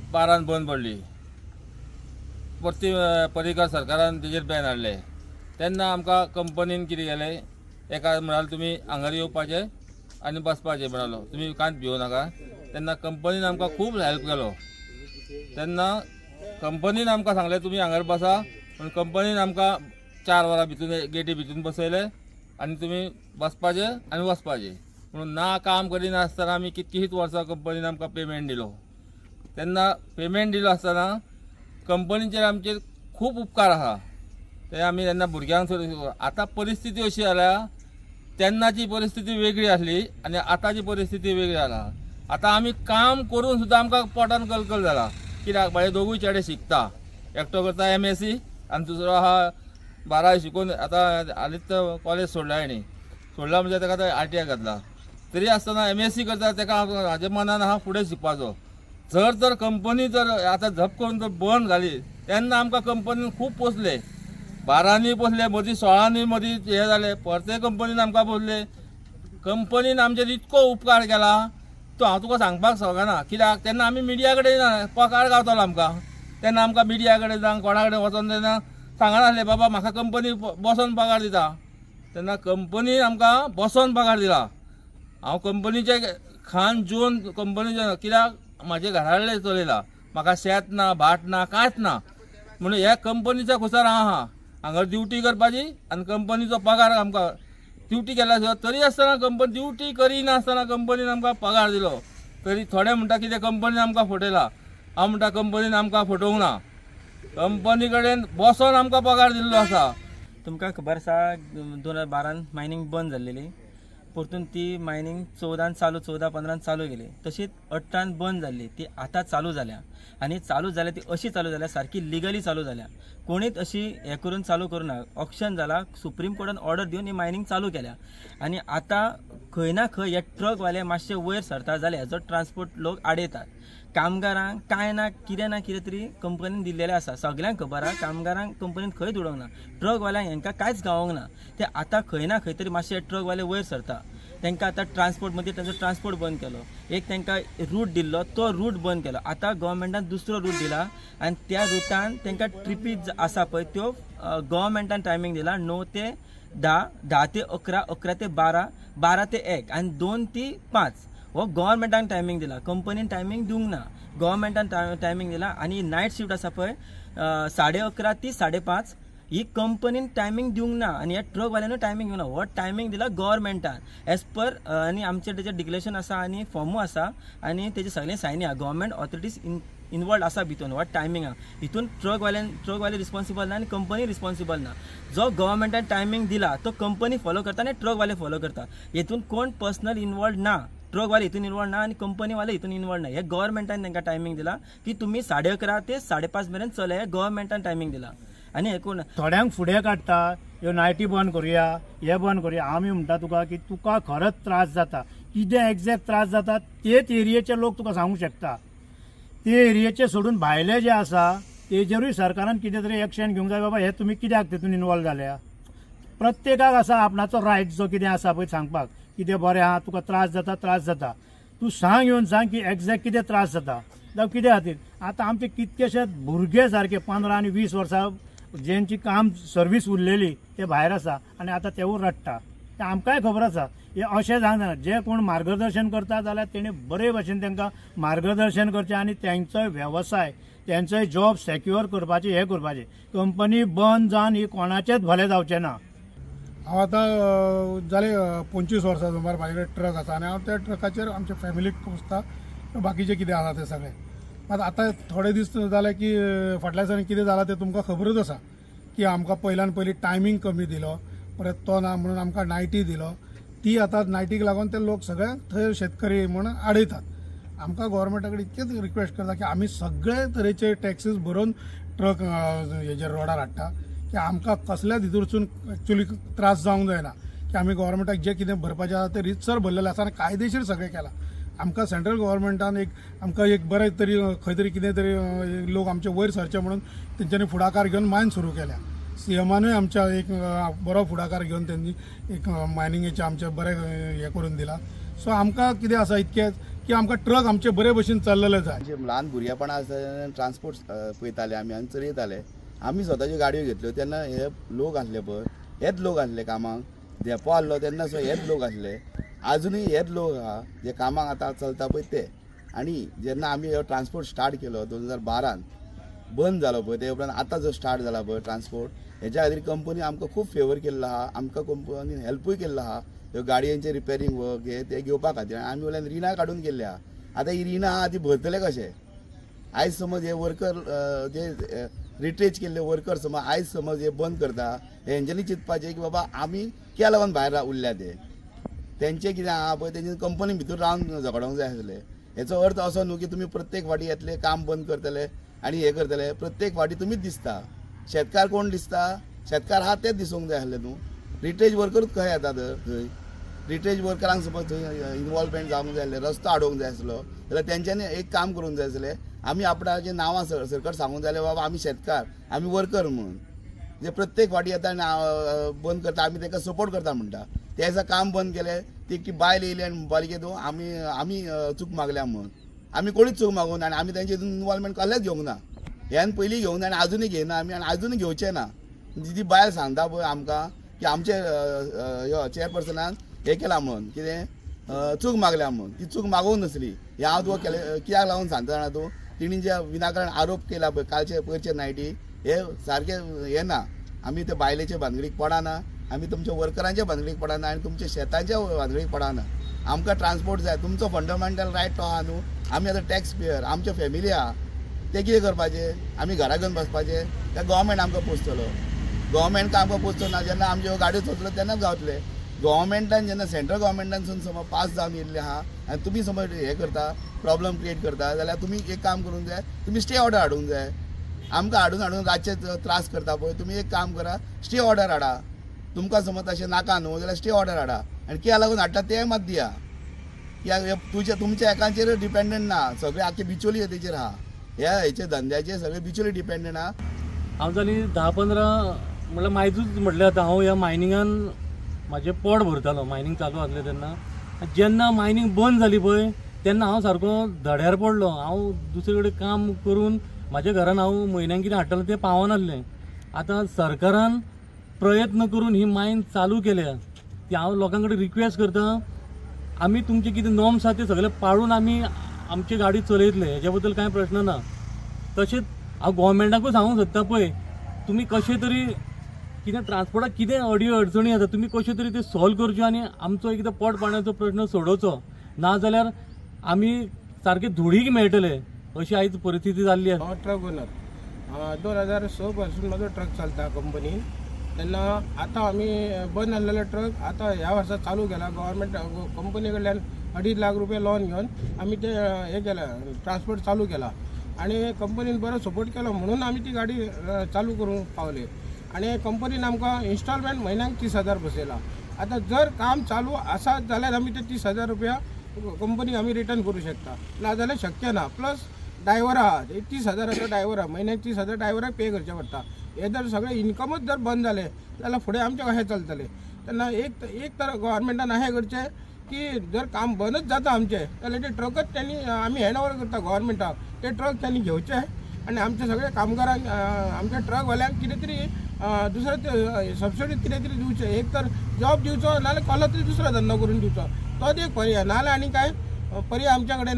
2012 बंद पडली. परती पर्रीकर सरकारान तेजेर बॅन हाडले. तेन्ना आमकां कंपनीन कितें केलें, एका म्हणाल तुमी हांगार येवपाचें आनी बसपाचें म्हणालो, तुमी कांयच भिवो नाका. तेन्ना कंपनीन आमकां खूब हेल्प केलो. तेन्ना कंपनीन आमकां सांगलें तुमी हांगार बसा, पूण कंपनीन आमकां 4 वरां भितून गेटी भितून बसयले आनी तुमी बसपाचें आनी वचपाचें. म्हणून ना काम करिनासतना आमी कितकीशींच वर्सां कंपनीन आमकां पेमेंट दिलो. तेन्ना पेमेंट दिलो आसतना कंपनीचेर आमचेर खूब उपकार आसा. ते आमी तेन्ना भुरग्यांक आतां परिस्थिती अशी जाल्या, तेन्नाची परिस्थिती वेगळी आसली आनी आतांची परिस्थिती वेगळी जाला. आतां आमी काम करून सुद्दां आमकां पोटान कलकल जाला. कित्याक म्हाजे दोगूय चेडे शिकता, एकटो करता MSc आनी दुसरो आहा 12 शिकून आतां हालींच कॉलेज सोडला. हेणी सोडला म्हणजे ताका आतां ITI घातला. तरी आसतना MSc करता, ताका हाज्या मनान आहा फुडें शिकपाचो. जर तर कंपनी जर आतां झप करून जर बंद घाली तेन्ना आमकां कंपनीन खूब पोसले, 12नी पोसले, मदीं 16नी मदीं हें जालें, परते कंपनीन आमकां पोसले. कंपनीन आमचेर इतको उपकार केला तो हांव तुका सांगपाक शकना. कित्याक तेन्ना आमी मिडिया कडेन पगार गावतालो आमकां. तेन्ना आमकां मिडिया कडेन जावं कोणा कडेन वचोन तेन्ना सांगनासलें बाबा म्हाका कंपनी बसोन पगार दिता. तेन्ना कंपनीन आमकां बसोन पगार दिला. हांव कंपनीचे खान जेवन कंपनीचे, कित्याक म्हाजे घराकडे चलयला, म्हाका शेत ना, भाट ना, कांयच ना. म्हणून ह्या कंपनीच्या खुसार हांव आहा. हांगा ड्युटी करपाची आनी कंपनीचो पगार आमकां ड्युटी केल्या शिवाय, तरी आसतना कंपनी ड्युटी करिनासतना कंपनीन आमकां पगार दिलो. तरी थोडे म्हणटा कितें कंपनीन आमकां फटयला. हांव म्हणटा कंपनीन आमकां फटोवंक ना, कंपनी कडेन बसोन आमकां पगार दिल्लो आसा. तुमकां खबर आसा 2012 मायनींग बंद जाल्लेली, परतून ती मायनींग 14 चालू, 14-15 चालू केली. तशीच 18 बंद जाल्ली ती आतां चालू जाल्या. आनी चालू जाल्या ती अशी चालू जाल्या सारकी लिगली चालू जाल्या, कोणीच अशी हें करून चालू करूं ना. ऑक्शन जाला, सुप्रीम कोर्टान ऑर्डर दिवन ही मायनींग चालू केल्या. आनी आतां खंय ना खंय हे ट्रकवाले मातशे वयर सरता जाल्यार हेजो ट्रान्सपोर्ट लोक आडयतात. कामगारांक कांय ना कितें ना कितें तरी कंपनीन दिल्लेलें आसा, सगल्यांक खबर आसा. कामगारांक कंपनीन खंयच उडोवंक ना, ट्रकवाल्यांक हेंकां कांयच गावोंक ना. ते आतां खंय ना खंय तरी मातशे ट्रकवाले वयर सरता. तांकां आतां ट्रान्सपोर्ट मदीं तांचो ट्रान्सपोर्ट बंद केलो, एक तांकां रूट दिल्लो तो रूट बंद केलो. आतां गव्हर्मेंटान दुसरो रूट दिला आनी त्या रुटान तांकां ट्रिपी आसा पळय त्यो गव्हर्मेंटान टायमींग दिला 9 ते 10, 10 ते 11, 11 ते 12, 12 ते 1 आनी 2 ते 5 हो गव्हर्मेंटान टायमींग दिला. कंपनीन टायमींग दिवंक ना, गव्हर्मेंटान टायमींग दिला. आनी नायट शिफ्ट आसा पळय 11:30 ते 5:30 ही कंपनीन टायमींग दिवंक ना आनी ह्या ट्रकवाल्यांनूय टायमींग दिवंक ना. हो टायमींग दिला गव्हर्मेंटान एज पर, आनी आमचें तेजें डिक्लेरेशन आसा आनी फॉर्मूय आसा आनी तेजे सगळे सायनी आसा. गव्हर्मेंट ऑथॉरिटीज इनवॉल्ड आसा भितून हो टायमींग आहा. हितून ट्रकवाले रिस्पॉन्सिबल ना आनी कंपनी रिस्पॉन्सिबल ना. जो गव्हर्मेंटान टायमींग दिला तो कंपनी फॉलो करता आनी ट्रकवाले फॉलो करता. हितून कोण पर्सनल इनवॉल्ड ना, ट्रकवाले हितून इनवॉल्ड ना आनी कंपनीवाले हितून इनवॉल्ड ना. हे गव्हर्मेंटान तांकां टायमींग दिला की तुमी 11:30 ते 5:30 मेरेन चलया, गव्हर्मेंटान टायमींग दिला. आनी हे कोण थोड्यांक फुडें काडटा, ह्यो नायटी बंद करुया, हे बंद करुया. आमी म्हणटा तुका की तुका खरंच त्रास जाता, कितें एग्जॅक्ट त्रास जाता तेच एरियेचे लोक तुका सांगूंक शकता. ते एरियेचे सोडून भायले जे आसा तेजेरूय सरकारान कितें तरी एक्शन घेवंक जाय. बाबा हे तुमी कित्याक तितून इनवॉल्व जाल्या? प्रत्येकाक आसा आपणाचो रायट जो कितें आसा पळय सांगपाक, कितें बरें आहा, तुका त्रास जाता, त्रास जाता तूं सांग, येवन सांग की एग्जॅक्ट कितें त्रास जाता जावं कितें खातीर. आतां आमचे कितकेशे भुरगे सारके 15 आनी 20 वर्सां जेंची काम सर्वीस उरलेली ते भायर आसा आनी आतां तेवूय रडटा. ते आमकांय खबर आसा. हे अशें जावंक जायना. जे कोण मार्गदर्शन करता जाल्यार तेणी बरे भशेन तांकां मार्गदर्शन करचें आनी तेंचोय वेवसाय, तेंचोय जॉब सेक्युअर करपाचें, हें करपाचें. कंपनी बंद जावन ही कोणाचेंच भलें जावचें ना. हांव आतां जाले 25 वर्सां सुमार म्हाजे कडेन ट्रक आसा आनी हांव त्या ट्रकाचेर आमच्या फॅमिलीक पोसता, बाकीचें कितें आसा तें सगळें. मात आतां थोडे दीस जाले की फाटल्या दिसांनी कितें जालां तें तुमकां खबरूच आसा की आमकां पयल्यान पयलीं टायमींग कमी दिलो, परत तो ना म्हणून आमकां नायटी दिलो. ती आतां नायटीक लागून ते लोक सगळे थंय शेतकरी म्हणून आडयतात. आमकां गोवोरमेंटा कडेन इतकेच रिक्वेस्ट करता की आमी सगळे तरेचे टॅक्सीस भरून ट्रक हेजेर रोडार हाडटा की आमकां कसल्याच हितूरसून एक्चुली त्रास जावंक जायना, की आमी गोवोरमेंटाक जें कितें भरपाचें आसा तें रितसर भरलेलें आसा आनी कायदेशीर सगळें केलां. आमकां सेंट्रल गव्हर्मेंटान एक आमकां एक बरें तरी खंय तरी कितें तरी लोक आमचे वयर सरचे म्हणून तेंच्यांनी फुडाकार घेवन मायन सुरू केल्या. सीएमानूय आमच्या एक बरो फुडाकार घेवन तेंची एक मायनिंगेचें आमचें बरें हें करून दिलां. सो आमकां कितें आसा इतकेंच की आमकां ट्रक आमचे बरे भशेन चल्लेले जाय. ल्हान भुरगेपणा आसतना ट्रान्सपोर्ट पळयताले आमी आनी चलयताले. आमी स्वताच्यो गाडयो घेतल्यो तेन्ना हे लोक आसले पळय, हेच लोक आसले कामाक. धेंपो आहलो तेन्ना सुद्दां हेच लोक आसले, आजुनूय हेच लोक आहा जे कामाक आतां चलता पळय ते. आनी जेन्ना आमी हो ट्रान्सपोर्ट स्टार्ट केलो 2012 बंद जालो पळय, ते उपरांत आतां जो स्टार्ट जाला पळय ट्रान्सपोर्ट, हेच्या खातीर कंपनी आमकां खूब फेवर केल्लो आहा, आमकां कंपनीन हेल्पूय केल्लो आहा ह्यो गाडयांचे रिपेरींग वर्क हे ते घेवपा खातीर. आनी आमी वयल्यान रिणां काडून केल्ली आहा. आतां ही रिणां आहा ती भरतले कशे? आयज समज हे वर्कर जे रिट्रेच केल्ले वर्कर समज आयज समज हे बंद करता, हेंच्यांनी चिंतपाचें की बाबा आमी कित्याक लागून भायर उरल्या ते, तेंचें कितें आहा पळय तेंचे कंपनी भितर रावन झगडोंक जाय आसलें. हेचो अर्थ असो न्हू की तुमी प्रत्येक फावटी येतले काम बंद करतले आनी हें करतले. प्रत्येक फावटी तुमीच दिसता, शेतकार कोण दिसता? शेतकार आहा तेच दिसूंक जाय आसलें न्हू. रिट्रेज वर्करूच खंय येता तर थंय रिट्रेज वर्करांक समज थंय इनवॉल्वमेंट जावंक जाय आसलें, रस्तो हाडोवंक जाय आसलो जाल्यार तेंच्यांनी एक काम करूंक जाय आसलें, आमी आपणाचें नांवां सरकार सांगूंक जाय बाबा आमी शेतकार, आमी वर्कर म्हणून. जे प्रत्येक फावटी येता आनी बंद करता आमी तांकां सपोर्ट करता म्हणटा. त्या दिसा काम बंद केलें, ती एकटी बायल येयली आनी म्हणपाली की तूं आमी आमी चूक मागल्या म्हणून. आमी कोणीच चूक मागूंक ना आनी आमी तेंचे हितून इनवॉल्वमेंट कसलेंच घेवंक ना. ह्यान पयलीं घेवंक ना आनी आजुनूय घेयना आमी आनी आजुनूय घेवचें ना. ती बायल सांगता पळय आमकां की आमचे ह्यो चेअरपर्सनान हें केलां म्हणून, कितें चूक मागल्या म्हणून. ती चूक मागूंक नासली. हें हांव तुका केलें कित्याक लागून सांगता जाणा तूं, तिणी जे विनाकारण आरोप केला पळय कालचे पयरचे नायटी, हे सारकें हें ना. आमी ते बायलेचे भानगडीक पडना, आमी तुमच्या वर्करांच्या भानगडीक पडना आनी तुमच्या शेतांच्या भानगडीक पडना. आमकां ट्रान्सपोर्ट जाय, तुमचो फंडामेंटल रायट तो आहा न्हू. आमी आतां टॅक्स पेयर, आमच्या फॅमिली आहा, ते कितें करपाचें? आमी घरा घेवन बसपाचें? त्या गव्हर्मेंट आमकां पोसतलो? गव्हर्मेंट आमकां पोसचो ना. जेन्ना आमच्यो गाडयो चलतल्यो तेन्नाच गावतले. गव्हर्मेंटान जेन्ना सेंट्रल गव्हर्मेंटानसून समज पास जावन येयल्लें आहा आनी तुमी समज हें करता, प्रॉब्लम क्रिएट करता जाल्यार तुमी एक काम करूंक जाय, तुमी स्टे ऑर्डर हाडूंक जाय. आमकां हाडून हाडून रातचे त्रास करता पळय, तुमी एक काम करा, स्टे ऑर्डर हाडा. तुमकां समज तशें नाका न्हू जाल्यार स्टे ऑर्डर हाडा आनी कित्याक लागून हाडटा तें मात दिया. कित्याक तुजे तुमच्या एकाचेर डिपेंडंट ना, सगळे आख्खे बिचोली तेचेर आहा, ह्या हेचे धंद्याचे सगळे बिचोली डिपेंडंट आहा. हांव जाली 10-15 म्हळ्यार मायजूच म्हटल्यार आतां हांव ह्या मायनिंगान म्हाजें पोट भरतालो. मायनींग चालू आसलें तेन्ना, जेन्ना मायनींग बंद जाली पळय तेन्ना हांव सारको धड्यार पडलो. हांव दुसरे कडेन काम करून म्हाज्या घरान हांव म्हयन्याक कितें हाडटालो तें पावनासलें. आतां सरकारान प्रयत्न करून ही मायन चालू केल्या, ती हांव लोकां कडेन रिक्वेस्ट करता, आमी तुमचे कितें नॉर्म्स आसा ते सगळे पाळून आमी आमची गाडी चलयतले, हेज्या बद्दल कांय प्रश्न ना. तशेंच हांव गोवोरमेंटाकूय सांगूंक सोदता पळय, तुमी कशें तरी कितें ट्रान्सपोर्टाक कितें अडी अडचणी येता तुमी कश्यो तरी त्यो सॉल्व करच्यो आनी आमचो एकदां पोट पाण्याचो प्रश्न सोडोवचो, ना जाल्यार आमी सारके धुळीक मेळटले अशी आयज परिस्थिती जाल्ली आसा. हांव ट्रक ओनर, 2006 पासून म्हजो ट्रक चलता कंपनीन. तेन्ना आतां आमी बंद आसलेलो ट्रक आतां ह्या वर्सा चालू केला. गव्हर्मेंट कंपनी कडल्यान 2.5 लाख रुपया लोन घेवन आमी ते हे केला, ट्रान्सपोर्ट चालू केला आनी कंपनीन बरो सपोर्ट केलो म्हणून आमी ती गाडी चालू करूंक पावले. आनी कंपनीन आमकां इन्स्टॉलमेंट म्हयन्याक 30,000 बसयला. आतां जर काम चालू आसा जाल्यार आमी ते 30,000 रुपया कंपनीक आमी रिटर्न करूं शकता, ना जाल्यार शक्य ना. प्लस ड्रायव्हर आहा, 30,000 ड्रायव्हर आहा, म्हयन्याक 30,000 ड्रायव्हराक पे करचें पडटा. हे जर सगळें इन्कमूच जर बंद जालें जाल्यार फुडें आमचें कशें चलतलें? तेन्ना एक तर गव्हर्मेंटान अशें करचें की जर काम बंदच जाता आमचें जाल्यार ते ट्रकच त्यांनी आमी हँड ओवर करता गव्हर्मेंटाक, ते ट्रक त्यांनी घेवचे आनी आमचे सगळे कामगारांक, आमच्या ट्रकवाल्यांक कितें तरी दुसरें सबसिडी कितें तरी दिवचें. एक तर जॉब दिवचो, नाजाल्यार कसलो तरी दुसरो धंदो करून दिवचो, तोच एक पर्याय, नाजाल्यार आनी कांय पर्याय आमच्या कडेन.